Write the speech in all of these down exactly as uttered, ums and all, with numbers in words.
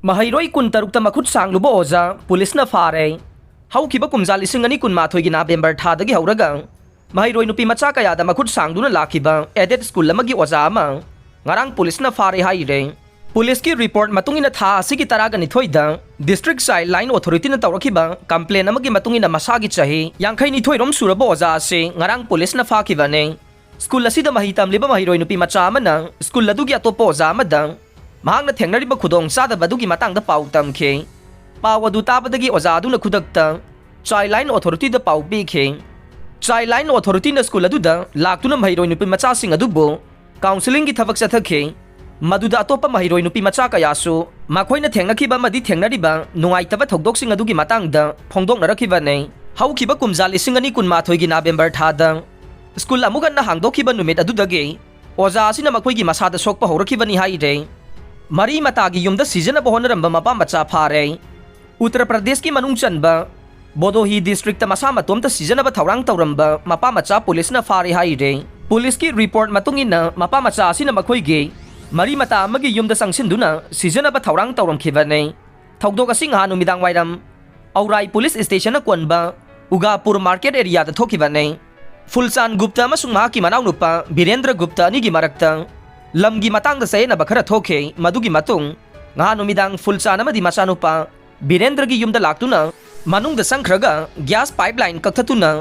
ꯃꯍꯩꯔꯣꯏ ꯀꯨꯟꯇꯔꯨꯛꯇ ꯃꯈꯨꯠ ꯁꯥꯡꯂꯨꯕ ꯑꯣꯖꯥ ꯄꯨꯂꯤꯁꯅ ꯐꯥꯔꯦ꯫ ꯍꯧꯈꯤꯕ ꯀꯨꯝꯖꯥ ꯂꯤꯁꯤꯡ ꯑꯅꯤ ꯀꯨꯟꯃꯥꯊꯣꯏꯒꯤ ꯅꯕꯦꯝꯕꯔ ꯊꯥꯗꯒꯤ ꯍꯧꯔꯒ ꯃꯍꯩꯔꯣꯏ ꯅꯨꯄꯤ ꯃꯆꯥ ꯀꯌꯥꯗ ꯃꯈꯨꯠ ꯁꯥꯡꯗꯨꯅ ꯂꯥꯛꯈꯤꯕ aided school ꯑꯃꯒꯤ ꯑꯣꯖꯥ ꯑꯃ ꯉꯔꯥꯡ ꯄꯨꯂꯤꯁꯅ ꯐꯥꯔꯦ ꯍꯥꯏꯔꯦ꯫ ꯄꯨꯂꯤꯁꯀꯤ report ꯃꯇꯨꯡ ꯏꯟꯅ ꯊꯥ ꯑꯁꯤꯒꯤ ꯇꯔꯥꯒ ꯅꯤꯊꯣꯏꯗ District Child Line Authority ꯅ ꯇꯧꯔꯛꯈꯤꯕ complain ꯑꯃꯒꯤ ꯃꯇꯨꯡ ꯏꯟꯅ ꯃꯁꯥꯒꯤ ꯆꯍꯤ ꯌꯥꯡꯈꯩ ꯅꯤꯊꯣꯏ ꯔꯣꯝ ꯁꯨꯔꯕ ꯑꯣꯖꯥ ꯑꯁꯤ ꯉꯔꯥꯡ ꯄꯨꯂꯤꯁꯅ ꯐꯥꯈꯤꯕꯅꯤ꯫ School ꯑꯁꯤꯗ ꯃꯍꯩ ꯇꯝꯂꯤꯕ ꯃꯍꯩꯔꯣꯏ ꯅꯨꯄꯤ ꯃꯆꯥ ꯑꯃꯅ school ꯑꯗꯨꯒꯤ ꯑꯇꯣꯞꯄ ꯑꯣꯖꯥ ꯑꯃꯗ ꯃꯍꯥꯛꯅ ꯊꯦꯡꯅꯔꯤꯕ ꯈꯨꯗꯣꯡ ꯆꯥꯗꯕ ꯑꯗꯨꯒꯤ ꯃꯇꯥꯡꯗ ꯄꯥꯎ ꯇꯝꯈꯤ꯫ ꯄꯥꯎ ꯑꯗꯨ ꯇꯥꯕꯗꯒꯤ ꯑꯣꯖꯥ ꯑꯗꯨꯅ ꯈꯨꯗꯛꯇ Child Line Authority ꯗ ꯄꯥꯎ ꯄꯤꯈꯤ꯫ Child Line Authority ꯅ school ꯑꯗꯨꯗ ꯂꯥꯛꯇꯨꯅ ꯃꯍꯩꯔꯣꯏ ꯅꯨꯄꯤ ꯃꯆꯥꯁꯤꯡ ꯑꯗꯨꯕꯨ counselling ꯒꯤ ꯊꯕꯛ ꯆꯠꯊꯈꯤ꯫ ꯃꯗꯨꯗ ꯑꯇꯣꯞꯄ ꯃꯍꯩꯔꯣꯏ ꯅꯨꯄꯤ ꯃꯆꯥ ꯀꯌꯥꯁꯨ ꯃꯈꯣꯏꯅ ꯊꯦꯡꯅꯈꯤꯕ ꯑꯃꯗꯤ ꯊꯦꯡꯅꯔꯤꯕ ꯅꯨꯡꯉꯥꯏꯇꯕ ꯊꯧꯗꯣꯛꯁꯤꯡ ꯑꯗꯨꯒꯤ ꯃꯇꯥꯡꯗ ꯐꯣꯡꯗꯣꯛꯅꯔꯛꯈꯤꯕꯅꯤ꯫ ꯍꯧꯈꯤꯕ ꯀꯨꯝꯖꯥ ꯂꯤꯁꯤꯡ ꯑꯅꯤ ꯀꯨꯟꯃꯥꯊꯣꯏꯒꯤ ꯅꯕꯦꯝꯕꯔ ꯊꯥꯗ school ꯑꯃꯨꯛ ꯍꯟꯅ ꯍꯥꯡꯗꯣꯛꯈꯤꯕ ꯅꯨꯃꯤꯠ ꯑꯗꯨꯗꯒꯤ ꯑꯣꯖꯥ ꯑꯁꯤꯅ ꯃꯈꯣꯏꯒꯤ ꯃꯁꯥꯗ ꯁꯣꯛꯄ ꯍꯧꯔꯛꯈꯤꯕꯅꯤ ꯍꯥꯏꯔꯦ꯫ ꯃꯔꯤ ꯃꯇꯥꯒꯤ ꯌꯨꯝꯗ ꯁꯤꯖꯅꯕ ꯍꯣꯠꯅꯔꯝꯕ ꯃꯄꯥ ꯃꯆꯥ ꯐꯥꯔꯦ꯫ ꯎꯠꯇꯔ ꯄ꯭ꯔꯗꯦꯁꯀꯤ ꯃꯅꯨꯡ ꯆꯟꯕ ꯕꯣꯗꯣꯍꯤ district ꯇ ꯃꯁꯥ ꯃꯇꯣꯝꯇ ꯁꯤꯖꯅꯕ ꯊꯧꯔꯥꯡ ꯇꯧꯔꯝꯕ ꯃꯄꯥ ꯃꯆꯥ ꯄꯨꯂꯤꯁꯅ ꯐꯥꯔꯦ ꯍꯥꯏꯔꯦ꯫ ꯄꯨꯂꯤꯁꯀꯤ report ꯃꯇꯨꯡ ꯏꯟꯅ ꯃꯄꯥ ꯃꯆꯥ ꯑꯁꯤꯅ ꯃꯈꯣꯏꯒꯤ ꯃꯔꯤ ꯃꯇꯥ ꯑꯃꯒꯤ ꯌꯨꯝꯗ ꯆꯪꯁꯤꯟꯗꯨꯅ ꯁꯤꯖꯅꯕ ꯊꯧꯔꯥꯡ ꯇꯧꯔꯝꯈꯤꯕꯅꯤ꯫ ꯊꯧꯗꯣꯛ ꯑꯁꯤ ꯉꯍꯥꯟ ꯅꯨꯃꯤꯗꯥꯡ ꯋꯥꯏꯔꯝ ꯑꯧꯔꯥꯏ ꯄꯨꯂꯤꯁ ꯁ꯭ꯇꯦꯁꯟꯅ ꯀꯣꯟꯕ ꯎꯒꯥꯄꯨꯔ market area ꯗ ꯊꯣꯛꯈꯤꯕꯅꯤ꯫ ꯐꯨꯜꯆꯥꯟ ꯒꯨꯞꯇ ꯑꯃꯁꯨꯡ ꯃꯍꯥꯛꯀꯤ ꯃꯅꯥꯎꯅꯨꯄꯥ ꯕꯤꯔꯦꯟꯗ꯭ꯔ ꯒꯨꯞꯇ ꯑꯅꯤꯒꯤ ꯃꯔꯛꯇ ꯂꯝꯒꯤ ꯃꯇꯥꯡꯗ ꯆꯌꯦꯠꯅꯕ ꯈꯔ ꯊꯣꯛꯈꯤ꯫ ꯃꯗꯨꯒꯤ ꯃꯇꯨꯡ ꯉꯍꯥꯟ ꯅꯨꯃꯤꯗꯥꯡ ꯐꯨꯜꯆꯥꯟ ꯑꯃꯗꯤ ꯃꯆꯥꯅꯨꯄꯥ ꯕꯤꯔꯦꯟꯗ꯭ꯔꯒꯤ ꯌꯨꯝꯗ ꯂꯥꯛꯇꯨꯅ ꯃꯅꯨꯡꯗ ꯆꯪꯈ꯭ꯔꯒ gas pipeline ꯀꯛꯊꯠꯇꯨꯅ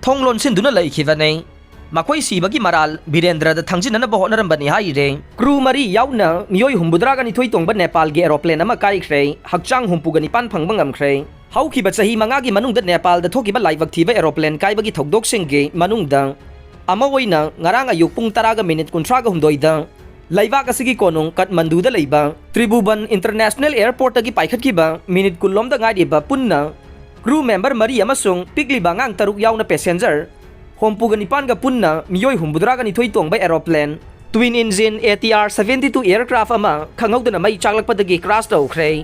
ꯊꯣꯡ ꯂꯣꯟꯁꯤꯟꯗꯨꯅ ꯂꯩꯈꯤꯕꯅꯤ꯫ ꯃꯈꯣꯏ ꯁꯤꯕꯒꯤ ꯃꯔꯥꯜ ꯕꯤꯔꯦꯟꯗ꯭ꯔꯗ ꯊꯥꯡꯖꯤꯟꯅꯅꯕ ꯍꯣꯠꯅꯔꯝꯕꯅꯤ ꯍꯥꯏꯔꯦ꯫ Crew ꯃꯔꯤ ꯌꯥꯎꯅ ꯃꯤꯑꯣꯏ ꯍꯨꯝꯐꯨꯇꯔꯥꯒ ꯅꯤꯊꯣꯏ ꯇꯣꯡꯕ ꯅꯦꯄꯥꯜꯒꯤ aeroplane ꯑꯃ ꯀꯥꯏꯈ꯭ꯔꯦ, ꯍꯛꯆꯥꯡ ꯍꯨꯝꯐꯨꯒ ꯅꯤꯄꯥꯟ ꯐꯪꯕ ꯉꯝꯈ꯭ꯔꯦ꯫ ꯍꯧꯈꯤꯕ ꯆꯍꯤ ꯃꯉꯥꯒꯤ ꯃꯅꯨꯡꯗ ꯅꯦꯄꯥꯜꯗ ꯊꯣꯛꯈꯤꯕ ꯂꯥꯏꯕꯛ ꯊꯤꯕ aeroplane ꯀꯥꯏꯕꯒꯤ ꯊꯧꯗꯣꯛꯁꯤꯡꯒꯤ ꯃꯅꯨꯡꯗ ꯑꯃ ꯑꯣꯏꯅ ꯉꯔꯥꯡ ꯑꯌꯨꯛ ꯄꯨꯡ ꯇꯔꯥꯒ minute ꯀꯨꯟꯊ꯭ꯔꯥꯒ ꯍꯨꯝꯗꯣꯏꯗ ꯂꯩꯕꯥꯛ ꯑꯁꯤꯒꯤ ꯀꯣꯅꯨꯡ ꯀꯠꯃꯟꯗꯨꯗ ꯂꯩꯕ ꯇ꯭ꯔꯤꯕꯨꯕꯟ International Airport ꯇꯒꯤ ꯄꯥꯏꯈꯠꯈꯤꯕ minute ꯀꯨꯟꯂꯣꯝꯗ ꯉꯥꯏꯔꯤꯕ ꯄꯨꯟꯅ crew member ꯃꯔꯤ ꯑꯃꯁꯨꯡ ꯄꯤꯛꯂꯤꯕ ꯑꯉꯥꯡ ꯇꯔꯨꯛ ꯌꯥꯎꯅ passenger ꯍꯨꯝꯐꯨꯒ ꯅꯤꯄꯥꯟꯒ ꯄꯨꯟꯅ ꯃꯤꯑꯣꯏ ꯍꯨꯝꯐꯨꯇꯔꯥꯒ ꯅꯤꯊꯣꯏ ꯇꯣꯡꯕ aeroplane twin engine A T R seventy two aircraft ꯑꯃ ꯈꯪꯍꯧꯗꯅ ꯃꯩ ꯆꯥꯛꯂꯛꯄꯗꯒꯤ crash ꯇꯧꯈ꯭ꯔꯦ꯫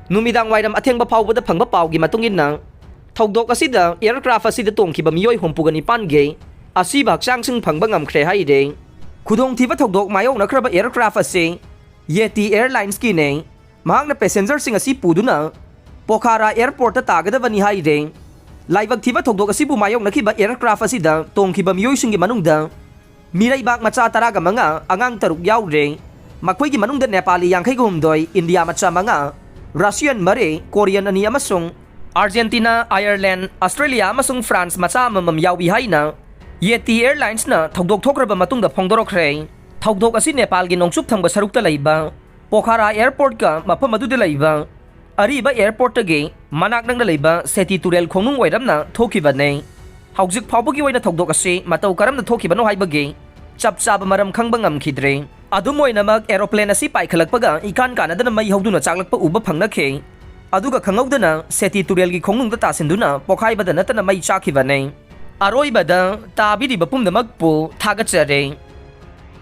ꯅꯨꯃꯤꯗꯥꯡ ꯋꯥꯏꯔꯝ ꯑꯊꯦꯡꯕ ꯐꯥꯎꯕꯗ ꯐꯪꯕ ꯄꯥꯎꯒꯤ ꯃꯇꯨꯡ ꯏꯟꯅ, ꯊꯧꯗꯣꯛ ꯑꯁꯤꯗ aircraft ꯑꯁꯤꯗ ꯇꯣꯡꯈꯤꯕ ꯃꯤꯑꯣꯏ ꯍꯨꯝꯐꯨꯒ ꯅꯤꯄꯥꯟꯒꯤ ꯑꯁꯤꯕ ꯍꯛꯆꯥꯡꯁꯤꯡ ꯐꯪꯕ ꯉꯝꯈ꯭ꯔꯦ ꯍꯥꯏꯔꯦ꯫ ꯈꯨꯗꯣꯡꯊꯤꯕ ꯊꯧꯗꯣꯛ ꯃꯥꯌꯣꯛꯅꯈ꯭ꯔꯕ aircraft ꯑꯁꯤ Yeti Airlines ꯀꯤꯅꯦ꯫ ꯃꯍꯥꯛꯅ ꯄꯦꯁꯦꯟꯖꯔꯁꯤꯡ ꯑꯁꯤ ꯄꯨꯗꯨꯅ ꯄꯣꯈꯥꯔꯥ ꯑꯦꯌꯔꯄꯣꯔꯠꯇ ꯇꯥꯒꯗꯕꯅꯤ ꯍꯥꯏꯔꯦ꯫ ꯂꯥꯏꯕꯛ ꯊꯤꯕ ꯊꯧꯗꯣꯛ ꯑꯁꯤꯕꯨ ꯃꯥꯌꯣꯛꯅꯈꯤꯕ ꯑꯦꯌꯔꯀ꯭ꯔꯥꯐ ꯑꯁꯤꯗ ꯇꯣꯡꯈꯤꯕ ꯃꯤꯑꯣꯏꯁꯤꯡꯒꯤ ꯃꯅꯨꯡꯗ ꯃꯤꯔꯩꯕꯥꯛ ꯃꯆꯥ ꯇꯔꯥꯒ ꯃꯉꯥ, ꯑꯉꯥꯡ ꯇꯔꯨꯛ ꯌꯥꯎꯔꯦ꯫ ꯃꯈꯣꯏꯒꯤ ꯃꯅꯨꯡꯗ ꯅꯦꯄꯥꯂꯤ ꯌꯥꯡꯈꯩꯒ ꯍꯨꯝꯗꯣꯏ, ꯏꯟꯗꯤꯌꯥ ꯃꯆꯥ ꯃꯉꯥ, ꯔꯁꯤꯌꯟ ꯃꯔꯤ, ꯀꯣꯔꯤꯌꯟ ꯑꯅꯤ ꯑꯃꯁꯨꯡ ꯑꯥꯔꯖꯦꯟꯇꯤꯅꯥ, ꯑꯥꯌꯔꯂꯦꯟ, ꯑꯁꯇ꯭ꯔꯦꯂꯤꯌꯥ ꯑꯃꯁꯨꯡ ꯐ꯭ꯔꯥꯟꯁ ꯃꯆꯥ ꯑꯃꯃꯝ ꯌꯥꯎꯏ ꯍꯥꯏꯅ ꯌꯦꯇꯤ ꯑꯦꯌꯔꯂꯥꯏꯟꯁꯅ ꯊꯧꯗꯣꯛ ꯊꯣꯛꯈ꯭ꯔꯕ ꯃꯇꯨꯡꯗ ꯐꯣꯡꯗꯣꯔꯛꯈ꯭ꯔꯦ꯫ ꯊꯧꯗꯣꯛ ꯑꯁꯤ ꯅꯦꯄꯥꯜꯒꯤ ꯅꯣꯡꯆꯨꯞ ꯊꯪꯕ ꯁꯔꯨꯛꯇ ꯂꯩꯕ ꯄꯣꯈꯥꯔꯥ ꯑꯦꯌꯔꯄꯣꯔꯠꯀ ꯃꯐꯝ ꯑꯗꯨꯗ ꯂꯩꯕ ꯑꯔꯤꯕ ꯑꯦꯌꯔꯄꯣꯔꯠꯇꯒꯤ ꯃꯅꯥꯛ ꯅꯛꯅ ꯂꯩꯕ ꯁꯦꯇꯤ ꯇꯨꯔꯦꯜ ꯈꯣꯡꯅꯨꯡ ꯑꯣꯏꯔꯝꯅ ꯊꯣꯛꯈꯤꯕꯅꯤ꯫ ꯍꯧꯖꯤꯛ ꯐꯥꯎꯕꯒꯤ ꯑꯣꯏꯅ ꯊꯧꯗꯣꯛ ꯑꯁꯤ ꯃꯇꯧ ꯀꯔꯝꯅ ꯊꯣꯛꯈꯤꯕꯅꯣ ꯍꯥꯏꯕꯒꯤ ꯆꯞ ꯆꯥꯕ ꯃꯔꯝ ꯈꯪꯕ ꯉꯝꯈꯤꯗ꯭ꯔꯦ꯫ ꯑꯗꯨꯝ ꯑꯣꯏꯅꯃꯛ, ꯑꯦꯔꯣꯄ꯭ꯂꯦꯟ ꯑꯁꯤ ꯄꯥꯏꯈꯠꯂꯛꯄꯒ ꯏꯀꯥꯟ ꯀꯥꯟꯅꯗꯅ ꯃꯩ ꯍꯧꯗꯨꯅ ꯆꯥꯛꯂꯛꯄ ꯎꯕ ꯐꯪꯅꯈꯤ꯫ ꯑꯗꯨꯒ ꯈꯪꯍꯧꯗꯅ ꯁꯦꯇꯤ ꯇꯨꯔꯦꯜꯒꯤ ꯈꯣꯡꯅꯨꯡꯗ ꯇꯥꯁꯤꯟꯗꯨꯅ ꯄꯣꯈꯥꯏꯕꯗ ꯅꯠꯇꯅ ꯃꯩ ꯆꯥꯛꯈꯤꯕꯅꯤ꯫ ꯑꯔꯣꯏꯕꯗ, ꯇꯥꯕꯤꯔꯤꯕ ꯄꯨꯝꯅꯃꯛꯄꯨ ꯊꯥꯒꯠꯆꯔꯤ꯫